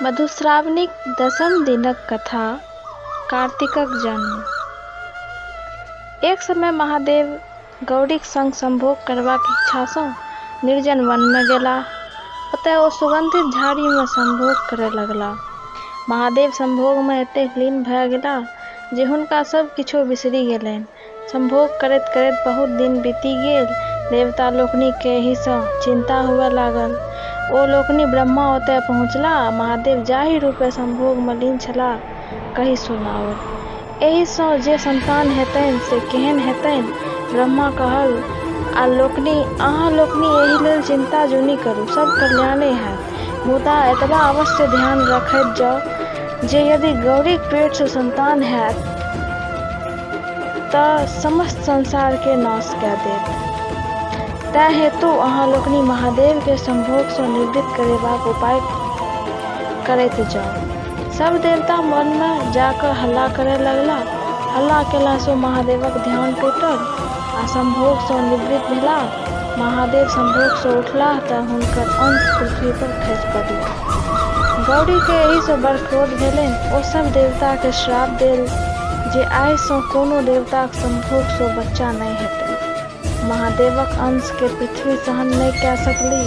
मधुश्रावणीक दसम दिनक कथा कार्तिकक जन्म। एक समय महादेव गौरीक संग संभोग करबाक इच्छासँ निर्जन वनमे गेलाह। ओतय ओ सुगन्धित झाड़ीमे संभोग करय लगलाह। महादेव संभोगमे एतेक लीन भऽ गेलाह जे हुनका सभ किछु बिसरि गेलनि। संभोग करैत-करैत बहुत दिन बीति गेल। देवता लोकनि केँ एहिसँ चिन्ता हुअय लागल। ओ लोकनि ब्रह्मा ओतय पहुँचलाह आ महादेव जाहि रूपेँ संभोगमे लीन छलाह कहि सुनाओल। एहिसँ जे सन्तान हेतनि से केहन हेतनि? ब्रह्मा कहल अहाँ लोकनि एहि लेल चिन्ता जुनि करू, सब कल्याणे हैत। मुदा एतबा अवश्य ध्यान रखैत जाउ जे यदि गौरीक पेटसँ सन्तान हैत तँ समस्त संसारकेँ नाश कऽ देत। तेँ हेतु अहाँ लोकनि महादेवकेँ संभोगसँ निवृत्त करेबाक उपाय करैत जाउ। सभ देवता वनमे जा कऽ हल्ला करय लगलाह। हल्ला केलासँ महादेवक ध्यान टूटल आ संभोगसँ निवृत्त भेलाह। महादेव संभोगसँ उठलाह तँ हुनकर अंश पृथ्वी पर खसि पड़लनि। गौरीकेँ एहिसँ बड़ क्रोध भेलनि। ओ सभ देवताकेँ श्राप देल जे आइसँ कोनो देवताक संभोगसँ बच्चा नहि हेतनि। महादेवक अंशकेँ पृथ्वी सहन नहि कऽ सकलीह।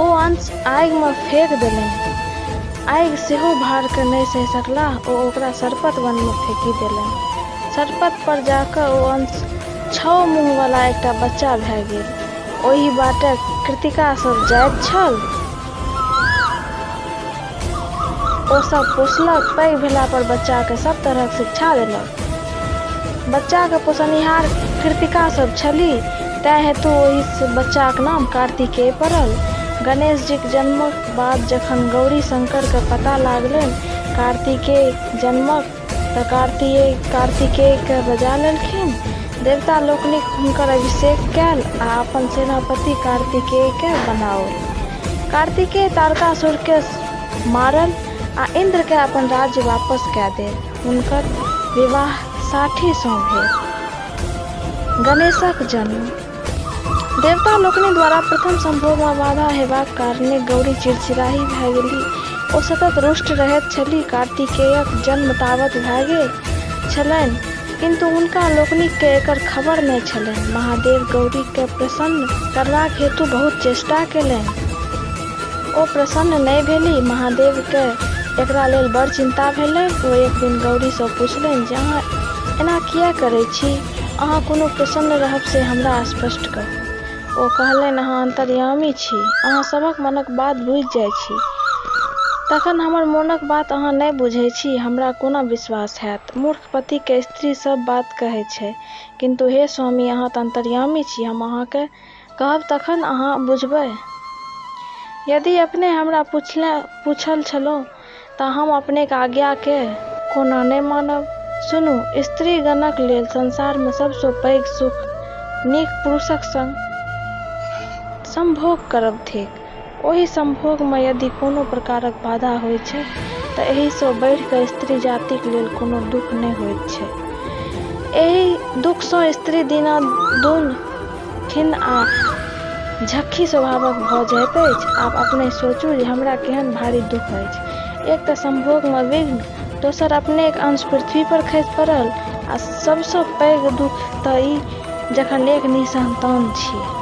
ओ अंश आगिमे फेक देलनि। आगि सेहो भारकेँ नहि सहि सकलाह। ओ ओकरा सरपत वनमे फेकि देलनि। सरपत पर जा कऽ ओ अंश छओ मुँहवला एकटा बच्चा भऽ गेल। ओहि बाटे कृत्तिका सभ जाइत छल। ओ सभ पोसलक। पैघ भेला पर बच्चाकेँ सभ तरहक शिक्षा देलक। बच्चाकेँ पोसनिहार कृत्तिका सभ छलीह, तेँ हेतु ओहि बच्चाक नाम कार्तिकेय पड़ल। गणेशजीक जन्मक बाद जखन गौरी-शंकरकेँ पता लागलनि कार्तिकेय जन्मक तँ कार्तिकेयकेँ बजा लेलखिन। देवता लोकनि हुनकर अभिषेक कयल आ अपन सेनापति कार्तिकेयकेँ बनाओल। कार्तिकेय तारकासुरकेँ मारल आ इन्द्रकेँ अपन राज्य वापस कऽ देल। हुनकर विवाह साठीसँ भेल। गणेशक जन्म। देवता लोकनि द्वारा प्रथम संभोगमे बाधा हेबाक कारणेँ गौरी चिड़चिड़ाहि भऽ गेलीह। ओ सतत रुष्ट रहैत छलीह। कार्तिकेयक जन्म तावत भऽ गेल छलनि, किन्तु हुनका लोकनिकेँ एकर खबर नहि छलनि। महादेव गौरीकेँ प्रसन्न करबाक हेतु बहुत चेष्टा कयलनि। ओ प्रसन्न नहि भेलीह। महादेवकेँ एकरा लेल बड़ चिन्ता भेलनि। ओ एक दिन गौरीसँ पुछलनि जे अहाँ एना किएक करैत छी? अहाँ कोना प्रसन्न रहब से हमरा स्पष्ट कहू। ओ कहलनि अहाँ अन्तर्यामी छी। अहाँ सभक मनक बात बूझि जाइत छी। तखन हमर मोनक बात अहाँ नहि बुझैत छी, हमरा कोना विश्वास हैत? मूर्ख पतिकेँ स्त्री सभ बात कहैत छै। किन्तु हे स्वामी, अहाँ तँ अन्तर्यामी छी। हम अहाँकेँ कहब तखन अहाँ बुझबै। यदि अपने हमरा पूछल छलहुँ तँ हम अपनेक आज्ञाकेँ कोना नहि मानब? सुनू, स्त्रीगणक लेल संसारमे सभसँ पैघ सुख नीक पुरुषक संग संभोग करब थिक। ओहि संभोगमे यदि कोनो प्रकारक बाधा होइत छैक तँ एहिसँ बढ़ि कऽ स्त्री जातिक लेल कोनो दुःख नहि होइत छैक। एहि दुःखसँ स्त्री दीना-दून, खिन्न आ झक्खी स्वभावक भऽ जाइत अछि। आब अपनहि सोचू जे हमरा केहन भारी दुःख अछि। एक तँ संभोगमे विघ्न, दोसर अपनेक अंश पृथ्वी पर खसि पड़ल आ सभसँ पैघ दुःख तँ ई जखन एक निःसन्तान छी।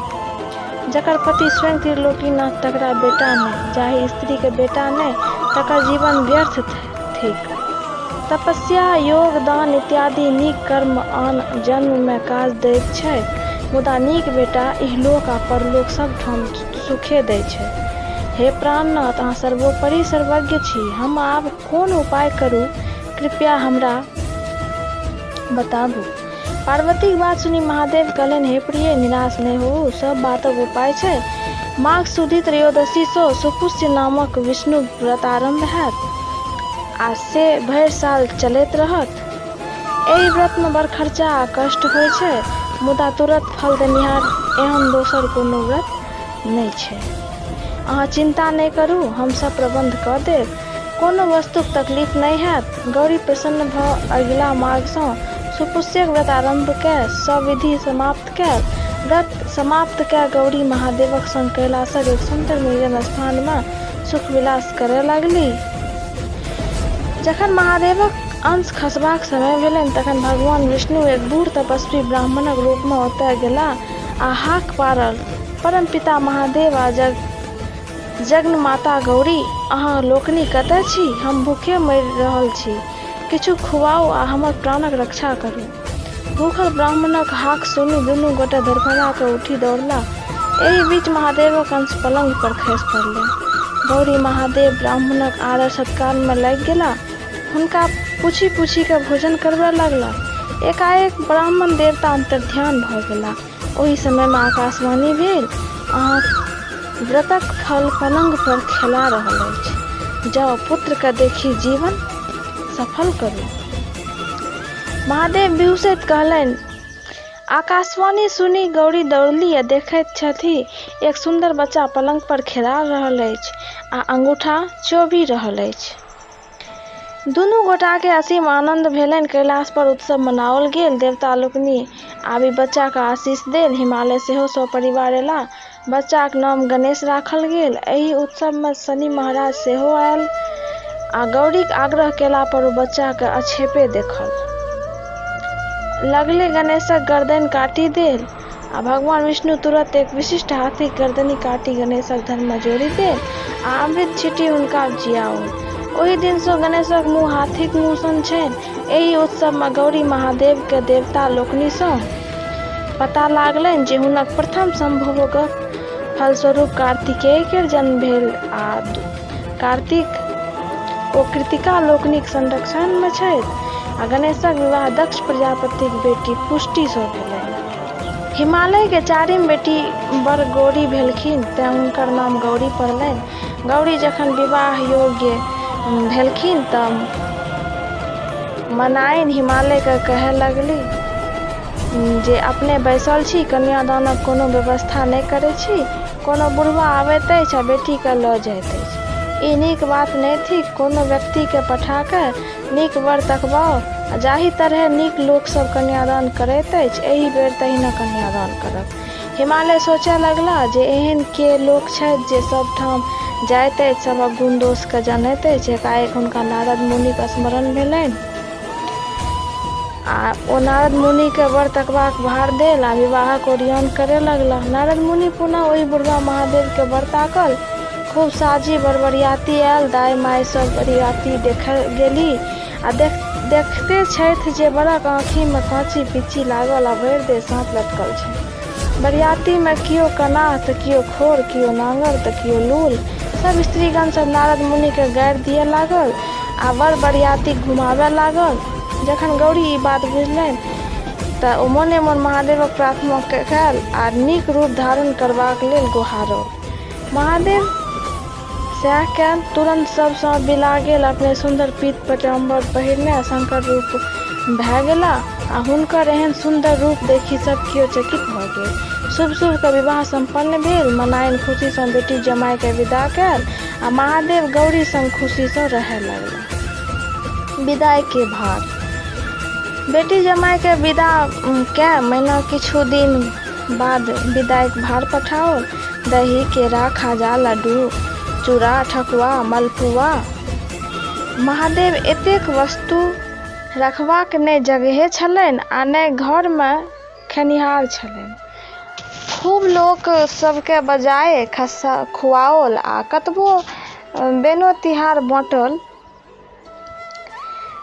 जकर पति स्वयं त्रिलोकीनाथ तकरा बेटा नहि। जाहि स्त्रीकेँ बेटा नहि तकर जीवन व्यर्थ थिक। तपस्या, योग, दान इत्यादि नीक कर्म आन जन्ममे काज दैत छैक, मुदा नीक बेटा इहलोक आ परलोक सभ ठाम सुखे दैत छै। हे प्राणनाथ, अहाँ सर्वोपरि सर्वज्ञ छी। हम आब कोन उपाय करू, कृपया हमरा बताबू। पार्वतीक बात सुनि महादेव कहलनि हे प्रिये, निराश नहि होउ। सभ बातक उपाय छै। माघ सुदि त्रयोदशीसँ सुपुष्य नामक विष्णु व्रत आरम्भ हैत आ से भरि साल चलैत रहत। एहि व्रतमे बड़ खर्चा आ कष्ट होइत छै, मुदा तुरत फल देनिहार एहन दोसर कोनो व्रत नहि छै। अहाँ चिन्ता नहि करू, हम सभ प्रबन्ध कऽ देब। कोनो वस्तुक तकलीफ नहि हैत। गौरी प्रसन्न भऽ अगिला माघसँ सुपुष्यक व्रत आरम्भ कऽ सविधि समाप्त कयल। व्रत समाप्त कऽ गौरी महादेवक संग कैलाशक एक सुन्दर निर्जन स्थानमे सुख-विलास करय लागलीह। जखन महादेवक अंश खसबाक समय भेलनि तखन भगवान विष्णु एक बूढ़ तपस्वी ब्राह्मणक रूपमे ओतय गेलाह आ हाक पाड़ल, परमपिता महादेव आ जगन्माता गौरी, अहाँ लोकनि कतय छी? हम भूखे मरि रहल छी। किछु खुआउ आ हमर प्राणक रक्षा करू। भूखल ब्राह्मणक हाक सुनि दुनू गोटे धड़फड़ा कऽ उठि दौड़लाह। एहि बीच महादेवक अंश पलंग पर खसि पड़लनि। गौरी महादेव ब्राह्मणक आदर-सत्कारमे लागि गेलाह। हुनका पूछि-पूछि कऽ भोजन करबय लगलाह। एकाएक ब्राह्मण देवता अन्तर्ध्यान भऽ गेलाह। ओही समयमे आकाशवाणी भेल, अहाँक व्रतक फल पलंग पर खेला रहल अछि। जाउ, पुत्रकेँ देखि जीवन सफल करू। महादेव बिहुँसैत कहलनि। आकाशवाणी सुनि गौरी दौड़लीह आ देखैत छथि एक सुन्दर बच्चा पलंग पर खेला रहल अछि आ अंगूठा चोभि रहल अछि। दुनू गोटाकेँ असीम आनन्द भेलनि। कैलाश पर उत्सव मनाओल गेल। देवता लोकनि आबि बच्चाकेँ आशीष देल। हिमालय सेहो सपरिवार अयलाह। बच्चाक नाम गणेश राखल गेल। एहि उत्सवमे शनि महाराज सेहो आयल आ गौरीक आग्रह केला पर ओ बच्चाकेँ आक्षेपे देखल। लगले गणेशक गरदनि काटि देल आ भगवान विष्णु तुरत एक विशिष्ट हाथीक गरदनि काटि गणेशक धड़मे जोड़ि देल आ अमृत छीटि हुनका जियाओल। ओहि दिनसँ गणेशक मुँह हाथीक मुँह सन छनि। एहि उत्सवमे गौरी महादेवकेँ देवता लोकनिसँ पता लागलनि जे हुनक प्रथम संभोगक फलस्वरूप कार्तिकेय केर जन्म भेल आ कार्तिक ओ कृतिका लोकनिक संरक्षणमे छथि आ गणेशक विवाह दक्ष प्रजापतिक बेटी पुष्टिसँ भेलनि। हिमालय के चारिम बेटी बड़ गोरि भेलखिन तेँ हुनकर नाम गौरी पड़लनि। गौरी जखन विवाह योग्य भेलखिन तँ मनाइन हिमालयकेँ कहय लगलीह जे अपने बैसल छी, कन्यादानक कोनो व्यवस्था नहि करैत छी। कोनो बुढ़बा अबैत अछि आ बेटीकेँ लऽ जाइत अछि। ई नीक बात नहि थिक। कोनो व्यक्तिकेँ पठा कऽ नीक वर तकबाउ आ जाहि तरहेँ नीक लोक सभ कन्यादान करैत अछि, एहि बेर तहिना कन्यादान करब। हिमालय सोचय लगलाह जे एहन के लोक छथि जे सभ ठाम जाइत अछि, सभक गुण-दोषकेँ जनैत अछि। एकाएक हुनका नारद मुनिक स्मरण भेलनि आ ओ नारद मुनिकेँ वर तकबाक भार देल आ विवाहक ओरियान करय लगलाह। नारद मुनि पुनः ओहि बुढ़बा महादेवकेँ वर ताकल। खूब साजि बर-बरियाती आयल। दाइ-माइ सभ बरियाती देखय गेलीह आ देखिते छथि जे वरक आँखिमे काँची-पिच्ची लागल आ भरि देह साँप लटकल छनि। बरियातीमे कियो कनाह तँ कियो खोर, कियो नाङड़ तँ कियो लूल। सभ स्त्रीगण सभ नारद मुनिकेँ गारि दिअ लागल आ वर-बरियातीक घुमाबय लागल। जखन गौरी ई बात बुझलनि तँ ओ मोने-मोन महादेवक प्रार्थना कयल आ नीक रूप धारण करबाक लेल गोहारल। महादेव सएह कयल। तुरन्त सभ साँप बिला गेल। अपने सुन्दर पीत पीताम्बर पहिरने शंकर रूप भए गेलाह आ हुनकर एहन सुन्दर रूप देखि सभ कियो चकित भए गेल। शुभ-शुभ क विवाह सम्पन्न भेल। मनाइन खुशीसँ बेटी-जमायकेँ विदा कयल आ महादेव गौरी संग खुशीसँ रहय लगलाह। विदाइ के भार। बेटी-जमायकेँ विदा कए मैना किछु दिन बाद विदाइक भार पठाओल। दही, केरा, खाजा, लड्डू, चूड़ा, ठकुआ, मलपुआ। महादेव एतेक वस्तु रखबाक ने जगहे छलनि आ ने घरमे खेनिहार छलनि। खूब लोक सभकेँ बजाए खुआओल आ कतबो बेनो-तिहार बाँटल,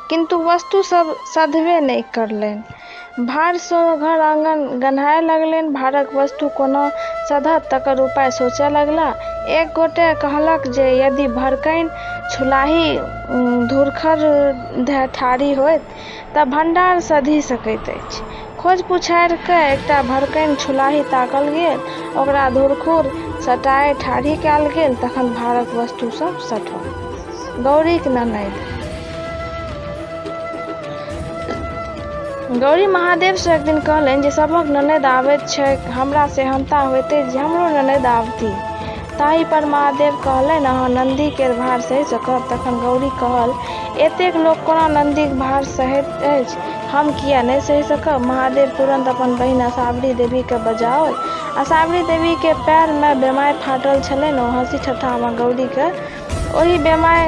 किन्तु वस्तु सभ सधबे नहि करलनि। भारसँ घर-आङन गन्हाय लगलनि। भारक वस्तु कोना सधत तकर उपाय सोचय लगलाह। एक गोटे कहलक जे यदि भड़कनि छुलाही धुरखर धए ठाढ़ि होयत तँ भण्डार सधि सकैत अछि। खोजि-पुछारि कए एकटा भड़कनि छुलाही ताकल गेल। ओकरा धुरखुर सटाए ठाढ़ि कयल गेल तखन भारक वस्तु सभ सठल। गौरीक ननदि। गौरी महादेवसँ एक दिन कहलनि जे सभक ननदि आबैत छैक, हमरा सेहन्ता होइत अछि जे हमरो ननदि आबथि। ताहि पर महादेव कहलनि अहाँ ननदि केर भार सहि सकब? तखन गौरी कहल एतेक लोक कोना ननदिक भार सहैत अछि? हम किएक नहि सहि सकब? महादेव तुरंत अपन बहिन असावरी देवी केँ बजाओल। असावरी देवी के पैर मे बेमाय फाटल छलनि। ओ हँसी-ठट्ठा मे गौरी केँ ओहि बेमाय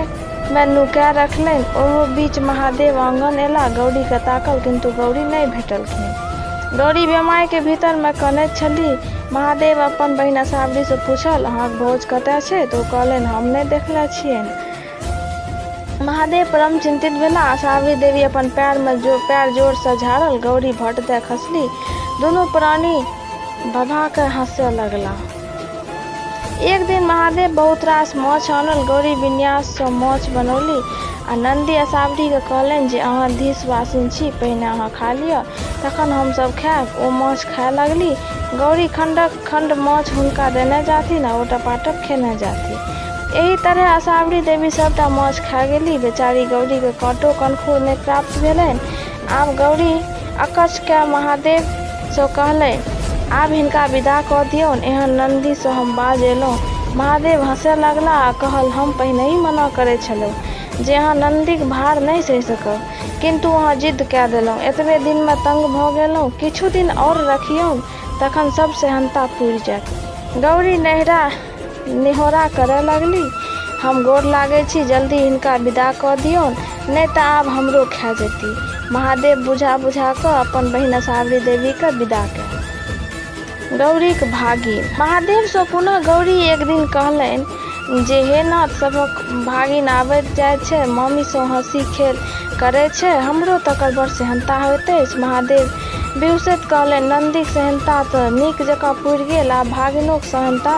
मे नुका रखलनि। ओही बीच महादेव आंगन अयलाह। गौरी केँ ताकल, किन्तु गौरी नहि भेटलखिन। गौरी बेमाय के भीतर मे कनैत छलीह। महादेव अपन बहिन असावरी सँ पूछल, अहाँक भाउज कतय छथि? ओ कहलनि, हम नहि देखने छियनि। महादेव परम चिन्तित भेलाह। असावरी देवी अपन पैर मे पैर जोर सँ झाड़ल। गौरी भट दए खसली। दुनू प्राणी भभा कऽ हँसय लगलाह। एक दिन महादेव बहुत रास माछ आनल। गौरी विन्यास सँ माछ बनौली आ ननदि असावरी केँ कहलनि जे अहाँ धी सुवासिन छी, पहिने अहाँ खा लिअ, तखन हम सभ खायब। ओ माछ खाय लगलीह। गौरी खण्डक खण्ड माछ हुनका देने जाथिन आ ओ टपाटप खेने जाथि। एहि तरहेँ असावरी देवी सभटा माछ खा गेलीह। बेचारी गौरी केँ काँटो कनखुर नहि प्राप्त भेलनि। आब गौरी अकच्छ कए महादेव सँ कहलनि, आब हिनका विदा कऽ दियौन। एहन ननदि सँ हम बाज अयलहुँ। महादेव हँसय लगलाह आ कहल, हम पहिनहि मना करैत छलहुँ जे अहाँ ननदिक भार नहि सहि सकब। किन्तु अहाँ जिद्द कए देलहुँ। एतबे दिन मे तंग भऽ गेलहुँ। किछु दिन आओर रखियौन, तखन सभ सेहन्ता पुरि जायत। गौरी नेहोरा करय लगलीह, हम गोर लागैत छी, जल्दी हिनका विदा कऽ दियौन, नहि तँ आब हमरो खा जेतीह। महादेव बुझा-बुझा कऽ अपन बहिन असावरी देवी केँ विदा कएल। गौरीक भागिन। महादेव सँ पुनः गौरी एक दिन कहलनि जे हे नाथ, सभक भागिन आबैत जाइत छै, मामी सँ हँसी-खेल करैत छै, हमरो तकर बड़ सेहन्ता होइत अछि। महादेव बिहुँसैत कहलनि, ननदिक सेहन्ता तँ नीक जकाँ पुरि गेल, आब भागिनोक सेहन्ता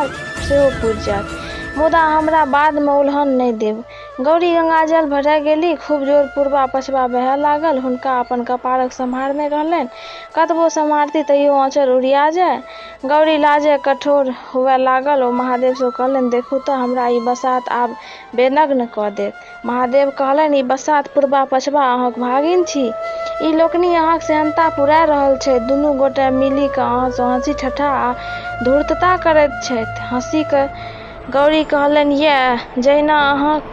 सेहो पुरि जायत। मुदा हमरा बाद मे उलहन नहि देब। गौरी गंगाजल भरय गेलीह। खूब जोर पुरबा-पछबा बहय लागल। हुनका अपन कपारक सम्हार नहि रहलनि। कतबो सम्हारथि तैयो आँचर उड़िया जाय। गौरी लाजे कठोर हुअय लागल। ओ महादेव सँ कहलनि, देखू तँ, हमरा ई बसात आब बेनग्न कऽ देत। महादेव कहलनि, ई बसात, पुरबा-पछबा अहाँक भागिन छी। ई लोकनि अहाँक सेहन्ता पुरा रहल छथि। दुनू गोटे मीलि कऽ अहाँ सँ हँसी-ठट्ठा आ धूर्तता करैत छथि। हँसि कऽ गौरी कहलनि, यैह, जहिना अहाँक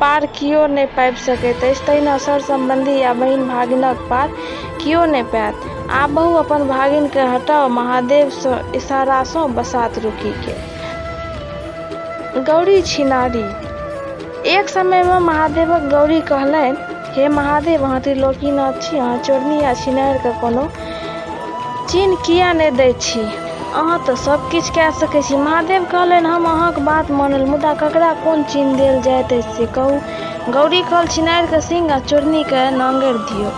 पार कियो नहि पाबि सकैत अछि तहिना सर-सम्बन्धी आ बहिन-भागिनक पार कियो नहि पायत। आबहु अपन भागिन केँ हटाउ। महादेवक इशारा सँ बसात रुकि गेल। गौरी छिनारी। एक समय मे महादेवक गौरी कहलनि, हे महादेव, अहाँ त्रिलोकीनाथ छी। अहाँ चोरनी आ छिनारि केँ कोनो चिन्ह किएक नहि दैत छी? अहाँ तँ सभ किछु कए सकैत छी। महादेव कहलनि, हम अहाँक बात मानल, मुदा ककरा कोन चिन्ह देल जाइत अछि से कहू। गौरी कहल, छिनारि केँ सिंघ आ चोरनी केँ नांगरि दियौ।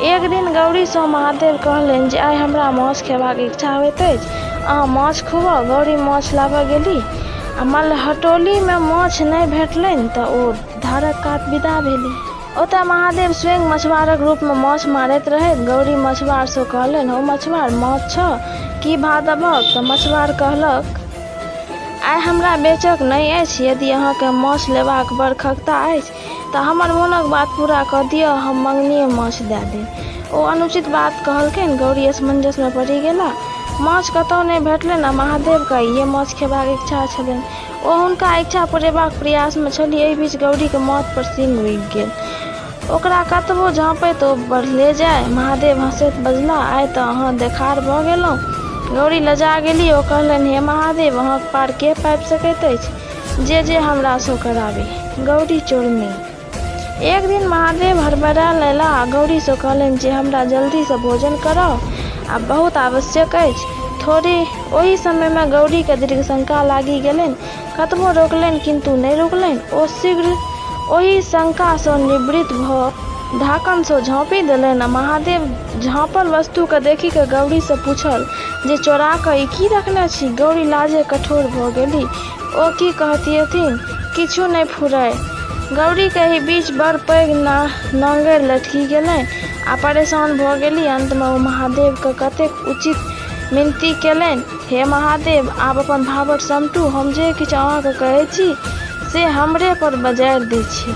एक दिन गौरी सँ महादेव कहलनि जे आइ हमरा माछ खेबाक इच्छा होइत अछि। अहाँ माछ खुआउ। गौरी माछ लाबय गेलीह आ मलहटोली मे माछ नहि भेटलनि तँ ओ धारक कात विदा भेलीह। ओतय महादेव स्वयं मछुआरक रूप मे माछ मारैत रहथि। गौरी मछुआर सँ कहलनि, हौ मछुआर, माछ छह? की भाव देबहक? तँ मछुआर कहलक, आइ हमरा बेचक नहि अछि। यदि अहाँ केँ माछ लेबाक बड़ खगता अछि तँ हमर मोनक बात पूरा कऽ दिअ, हम मँगनीये माछ दए देब। ओ अनुचित बात कहलकनि। गौरी असमंजस मे पड़ि गेलाह। माछ कतहु नहि भेटलनि आ महादेव केँ आइये माछ खेबाक इच्छा छलनि। ओ हुनका इच्छा पुरेबाक प्रयास मे छलीह। एहि बीच गौरीक माथ पर सिंघ उगि गेल। ओकरा कतबो झाँपैत ओ बढ़ले जाय। महादेव हँसैत बजलाह, आइ तँ अहाँ देखार भऽ गेलहुँ। गौरी लजा गेलीह। ओ कहलनि, हे महादेव, अहाँक पार के पाबि सकैत अछि? जे जे हमरा सँ कराबी। गौरी चोरनी। एक दिन महादेव हड़बड़ायल अयलाह आ गौरी सँ कहलनि जे हमरा जल्दी सँ भोजन कराउ आ बहुत आवश्यक अछि। थोड़े ओही समय मे गौरी केँ दीर्घशंका लागि गेलनि। कतबो रोकलनि किन्तु नहि रुकलनि। ओ शीघ्र ओहि शंका सँ निवृत्त भऽ ढाकन सँ झाँपि देलनि आ महादेव झाँपल वस्तु केँ देखि कऽ गौरी सँ पूछल जे चोरा कऽ ई की रखने छी? गौरी लाजे कठोर भऽ गेलीह। ओ की कहतियथिन? किछु नहि फुराय। गौरीक एहि बीच बड़ पैघ नांगरि लटकि गेलनि आ परेशान भऽ गेलीह। अंत मे ओ महादेव केँ कतेक उचित मिनती केलनि, हे महादेव, आब अपन भाभट समटू। हम जे किछु अहाँ केँ कहैत छी से हमरे पर बजारि दैत छी।